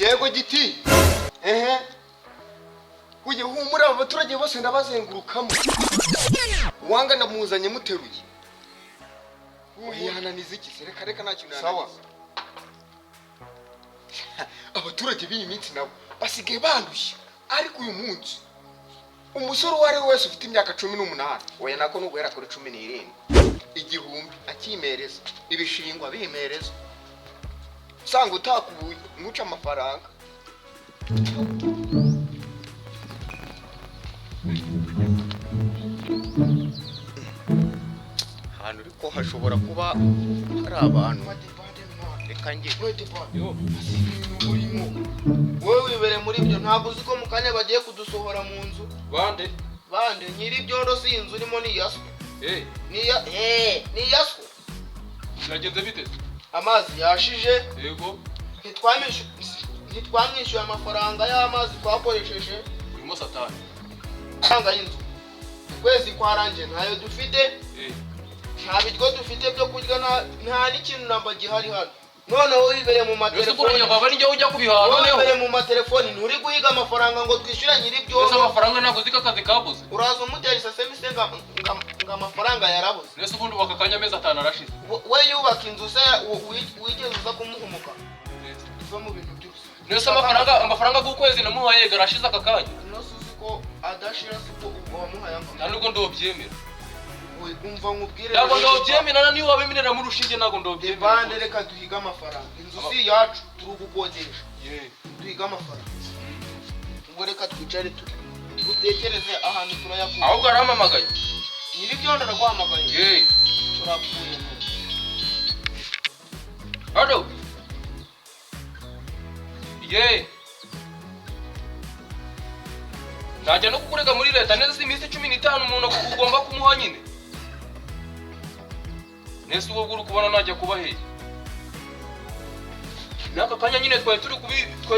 Yego giti. Ehe. Uye humura, aba baturage bose ndabazengurukamo. Uwanga ndamuzanye muteruye. Yananiza iki se? Reka reka, nta kintu Sawa. yananiza. Abaturage b'iyi minsi nabo basigaye bandushya, ariko uyu munsi umusore uwo ari we wese ufite imyaka 18, oya, nako ni uguhera kuri 17, 1000 akimereza, ibishingwa bimereza, usanga utakubuye ntuce amafaranga. Ahantu ariko hashobora kuba hari abantu, reka njye. Wowe wibereye muri ibyo, ntabwo uzi ko mu kanya bagiye kudusohora mu nzu. Bande? Bande nyiri ibyondo? Si inzu urimo ni iyaswe. Eh. Ni iya ni iyaswe. Byagenze bite? Amazi yashije. Yego. Ntitwamwishyuye amafaranga y'amazi twakoresheje. Urimo satani. Amafaranga y'inzu ukwezi kwarangiye ntayo dufite. Eh. Nta biryo dufite byo kurya, nta n'ikintu namba gihari hano. Noneho wibereye mu Ese matelefoni. urongera kwaba ari njyewe ujya kubihaha? Wowe Noneho wibereye mu matelefoni, nturi guhiga amafaranga ngo twishyure nyiri ese ibyondo. Amafaranga, ntabwo uzi ko akazi kabuze? Uraza umutera isesemi se ngo amafaranga yarabuze. Ese ubundi ubu aka kanya amezi 5 arashize. We yubaka inzu se wigeze uza kumuhumuka? Tuve mu bintu by'ubusa. Nese amafaranga y'ukwezi namuhaye garashize aka kanya. Ino si uzi ko adashira? Si ko ubwo wamuhaye Nta angana? nubwo ndobyemera. Umva nkubwire. Ntabwo ndobyemera, niyo wabimenera mu rushinge ntabwo ndobyemera. Debande, reka duhige amafaranga. Inzu si iyacu, turi gukodesha. Ye. Duhige amafaranga. Ubwo reka twicare dutekereze ahantu turayakura. Ahubwo arampamagaye. Nyir'ibyondo araguhamagaye? Ye. Turapfuye. Allo. Ye. Najya no kukurega muri leta neza. Si iminsi 15 umuntu ugomba kumuha nyine? Nese ubwo uri kubona najya kuba hehe n'aka kanya nyine? Twari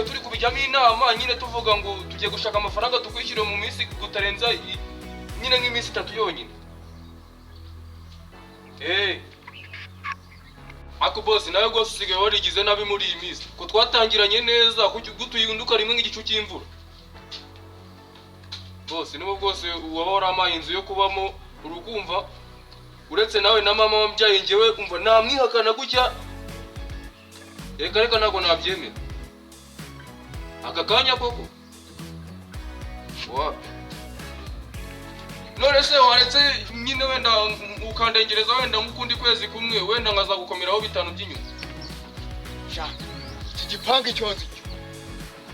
turi kubijyamo inama nyine, tuvuga ngo tugiye gushaka amafaranga tukwishyure mu minsi kutarenza nyine nk'iminsi 3 yonyine. Eh. Ako boss, nawe rwose usigaye warigize nabi muri iyi minsi, ko twatangiranye neza, kuki gutuhinduka rimwe nk'igicu cy'imvura? Bose nibo bwose waba warampaye inzu yo kubamo, urukumva, uretse nawe na mama wambyaye, njyewe umva namwihakana gutya? Reka reka, ntabwo nabyemera aka kanya koko. Wapi? None se waretse nyine wenda ukandengereza wenda nk'ukundi kwezi kumwe, wenda nkazagukomeraho bitanu by'inyuma? Sha, iki gipangu icyo nzi cyo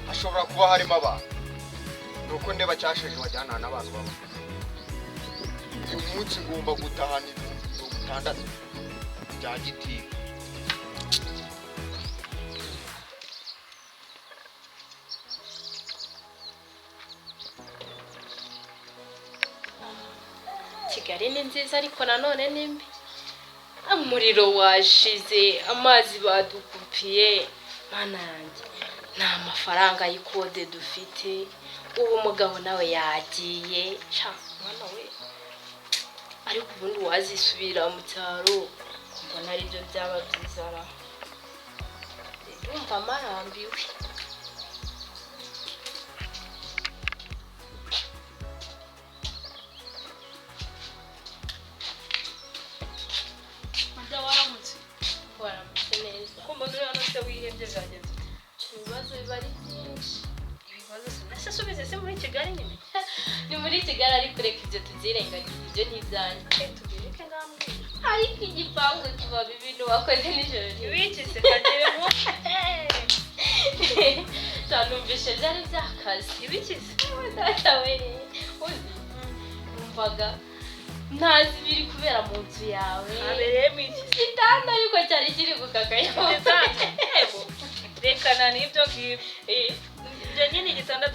hashobora kuba harimo abantu, nuko ndeba cyashaje wajyana n'abantu baba. Uyu munsi ngomba gutahana 60,000 bya gitifu. Kigali ni nziza ariko nanone ni mbi. Umuriro washize, amazi badukupiye, mana yanjye, nta mafaranga y'ikode dufite. Ubu umugabo nawe yagiye. Sha mwana we, ariko ubundi wazisubira mu cyaro, mbona aribyo byaba byiza ra. Ndumva marambiwe. Mada, waramutse? Waramutse neza. Ko mbona uri hano se wihebye, byagenze ute? Ibibazo biba ari byinshi. Ibibazo se nase subize se muri Kigali nyine? Ni muri Kigali, ariko reka ibyo tubyirengagize, ibyo ni ibyanjye. Eh, tubireke, ngambwira. Ariko igipangu kiba ibintu wakoze nijoro. Ibiki se? Kagere mu Numvise byari byakaze. Ibiki se? Yewe data we, uzi numvaga ntazi ibiri kubera mu nzu yawe. Habereyemo iki se? Igitanda ariko cyari kiri gukakayo. Igitanda? Yego, rekana n'ibyo ngibyo. Ibyo nyine igitanda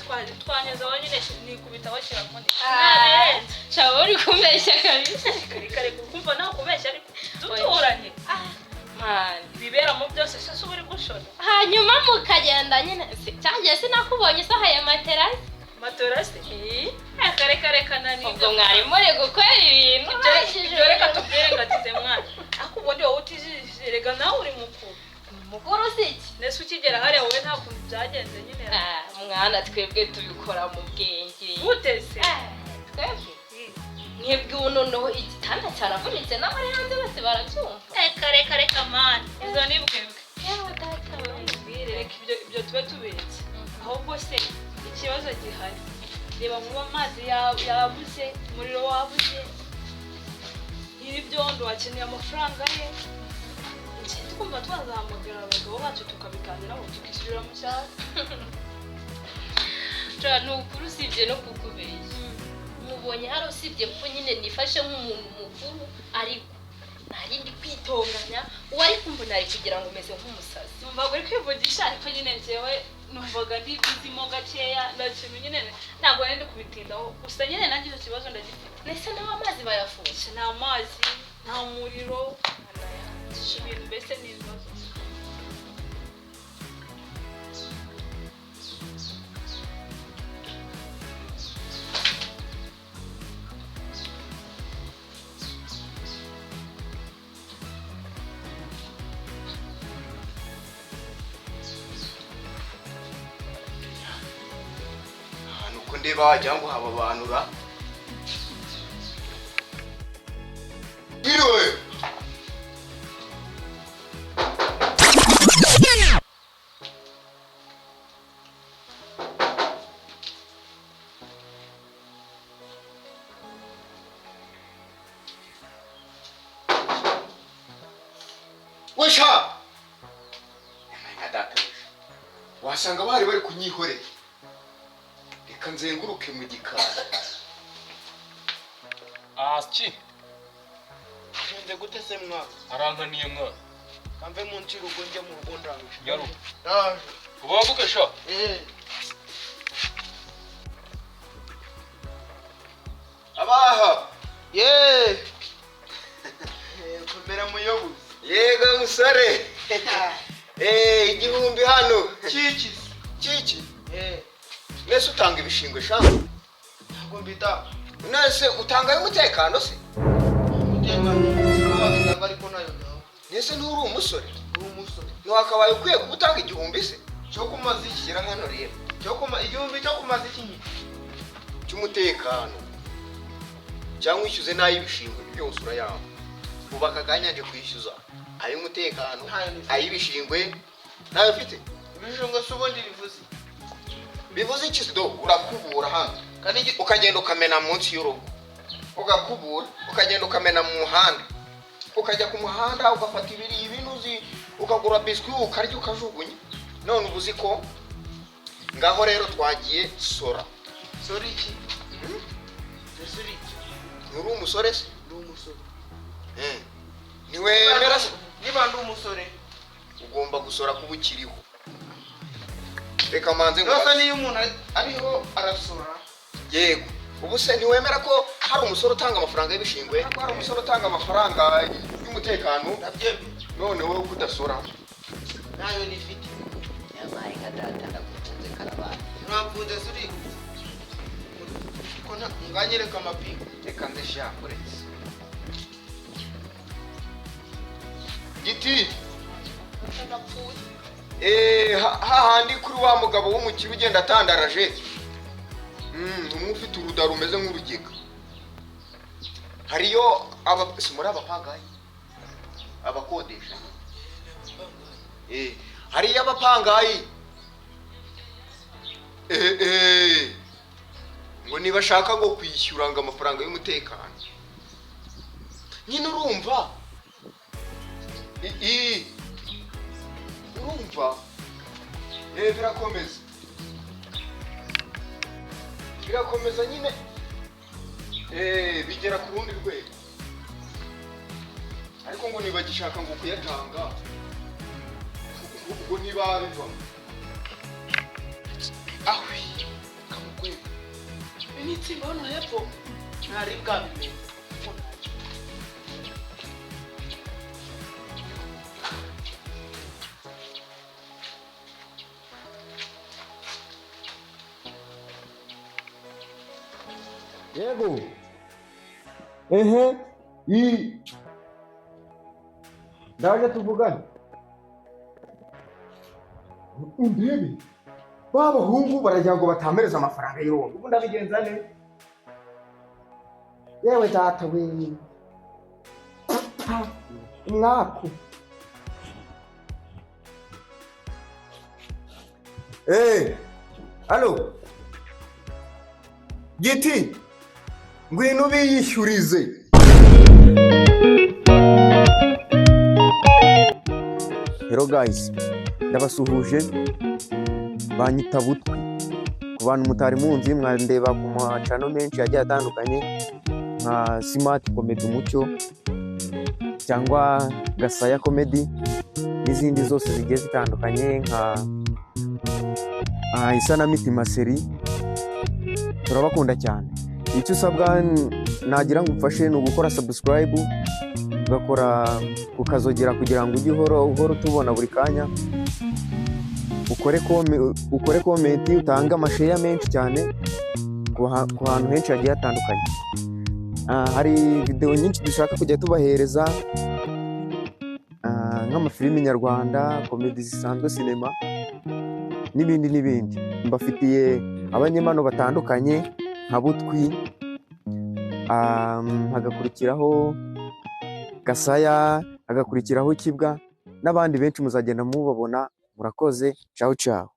twanyezeho nyine, nikubitaho kiravunika. Ntabirenze. Shaba uri kumbeshya kabisa. Reka reka, kumva nawe kubeshya, ariko duturanye. Man. Ibiberamo byose se uba uri gushona? Hanyuma mukagenda nyine cyangiye sinakubonye usohoye materasi. Matora se? Reka reka, rekana n'ibyo. Ubwo mwari muri gukora ibintu. Ibyo reka tubyirengagize mwana. Ariko ubundi wowe utijijije, rega nawe uri mukuru. Mukuru si iki? Nese ukigera hariya wowe nta kuntu byagenze? Mwana, twebwe tubikora mu bwenge. Gute se? Twebwe mwebwe ubu noneho igitanda cyaravunitse, n'abari hanze bose barabyumva. Reka reka reka mani, izo ni bwebwe. Yewe data we. Mbwire, reka ibyo tube tubiretse. Ahubwo se ikibazo gihari, reba nkuba amazi yabuze, umuriro wabuze, nyir'ibyondo akeneye amafaranga ye. Iki twumva twazahamagara abagabo bacu tukabiganiraho, tukisubira mu cyaro. Nshobora, ni ukuri, usibye no kukubeshya, mubonye hari, usibye ko nyine nifashe nk'umuntu mukuru, ariko nari ndi kwitonganya uwo ari kumbona ari kugira ngo umeze nk'umusazi. Numvaga uri kwivugisha, ariko nyine njyewe numvaga ndi bizimo gakeya, nta kintu nyine, ntabwo nari ndi kubitindaho. Gusa nyine nanjye icyo kibazo ndagifite. Ndetse nawe amazi bayafunze? Nta mazi, nta muriro, ibintu mbese ni ibibazo. Ahantu uko ndeba wagira ngo haba abantu ra. Mwiriwe. Wesha! Nka data wesha. Wasanga bari bari kunyihorera. Reka nzenguruke mu gikari. Asyi. Ngenze gute se mwana? Arankaniye mwana. Kamve munsi y'urugo njye mu rugo, ndaje. Nyaruka. Ndaje. Ubanguke sha. Eh. Abaha. Ye. Komera muyobozi. Yego musore. 1000 hano. Kiki. Kiki. Eh. Nese utanga ibishingwe sha? Ntabwo mbita. Nese utanga y'umutekano se? Umutekano siko wabitanga, ariko nayo nawe. Nese nturi umusore? Uri umusore. Ntiwakabaye ukwiye kuba utanga 1000 se? Cyo kumaza iki? Shyira hano rero. Cyo kuma 1000 cyo kumaza iki nyine? Cy'umutekano. Cyangwa wishyuze n'ay'ibishingwe byose urayamba. Ubu aka kanya nje kwishyuza ay'umutekano, Ntayo nifite. ay'ibishingwe ntayo ufite. Ibishingwe se ubundi bivuze? Bivuze iki se? Do urakubura hano. Kandi Ukagenda ukamena munsi y'urugo, ugakubura, ukagenda ukamena mu muhanda, ukajya ku muhanda ugafata ibiri ibinuzi, ukagura biswi ukarya ukajugunya. None ubu uzi ko ngaho rero twagiye sora. Sora iki? Ese uri iki? Nturi umusore se? Ndi umusore. Ntiwemera se? Niba ndi umusore. Ugomba gusora kuba ukiriho. Reka manze Rwose nkubaze. niyo umuntu ariho arasora. Yego. Ubu se ntiwemera ko hari umusore utanga amafaranga y'ibishingwe, ko hari umusore utanga amafaranga y'umutekano? Ndabyemera. None wowe kudasora? Ntayo nifite. Yabaye nka data, ndagukunze karabaye. Uramfunze se uri? Ko nganyereka amapingu. Reka nze sha, uretse. Giti. Ndapfuye. Hahandi kuri wa mugabo w'umukire ugenda atandaraje. Umwe ufite uruda rumeze nk'urugega. Hariyo aba si muri abapangayi. Abakodesha. Hariyo abapangayi. Ngo nibashaka ngo kwishyura ngo amafaranga y'umutekano. Nyine urumva? Urumva? Birakomeza. Birakomeza nyine. Bigera ku rundi rwego. Ariko ngo nibagishaka ngo kuyatanga, ngo ntibabivamo. Ahwi. Kamukwega. Initsimba hano hepfo. Ntari bwabimenye. Yego. Ehe. I. Ndaje tuvugane. Undebe. Ba bahungu baragira ngo batamereze amafaranga y'irondo. Ubu ndabigenza ne? Yewe data we, umwaku. Eh, alo Giti, ngwino biyishyurize. Hello guys, ndabasuhuje, banyita Butwi. Ku bantu mutari munzi, mwandeba ku macano menshi agiye atandukanye nka Smart Comedy Umucyo cyangwa Gasaya Comedy n'izindi zose zigiye zitandukanye nka Isanamitima Seri. Turabakunda cyane. Icyo usabwa nagira ngo umfashe ni ugukora subscribe, ugakora ukazogera kugira ngo ujye uhora uhora utubona buri kanya, ukore comment, utange amasheya menshi cyane ku hantu henshi hagiye hatandukanye. Hari videwo nyinshi dushaka kujya tubahereza, nk'amafilimi nyarwanda, komedi zisanzwe, sinema n'ibindi n'ibindi. Mbafitiye abanyempano batandukanye nka Butwi, hagakurikiraho Gasaya, hagakurikiraho Kibwa n'abandi benshi muzagenda mubabona. Murakoze, ciao ciao.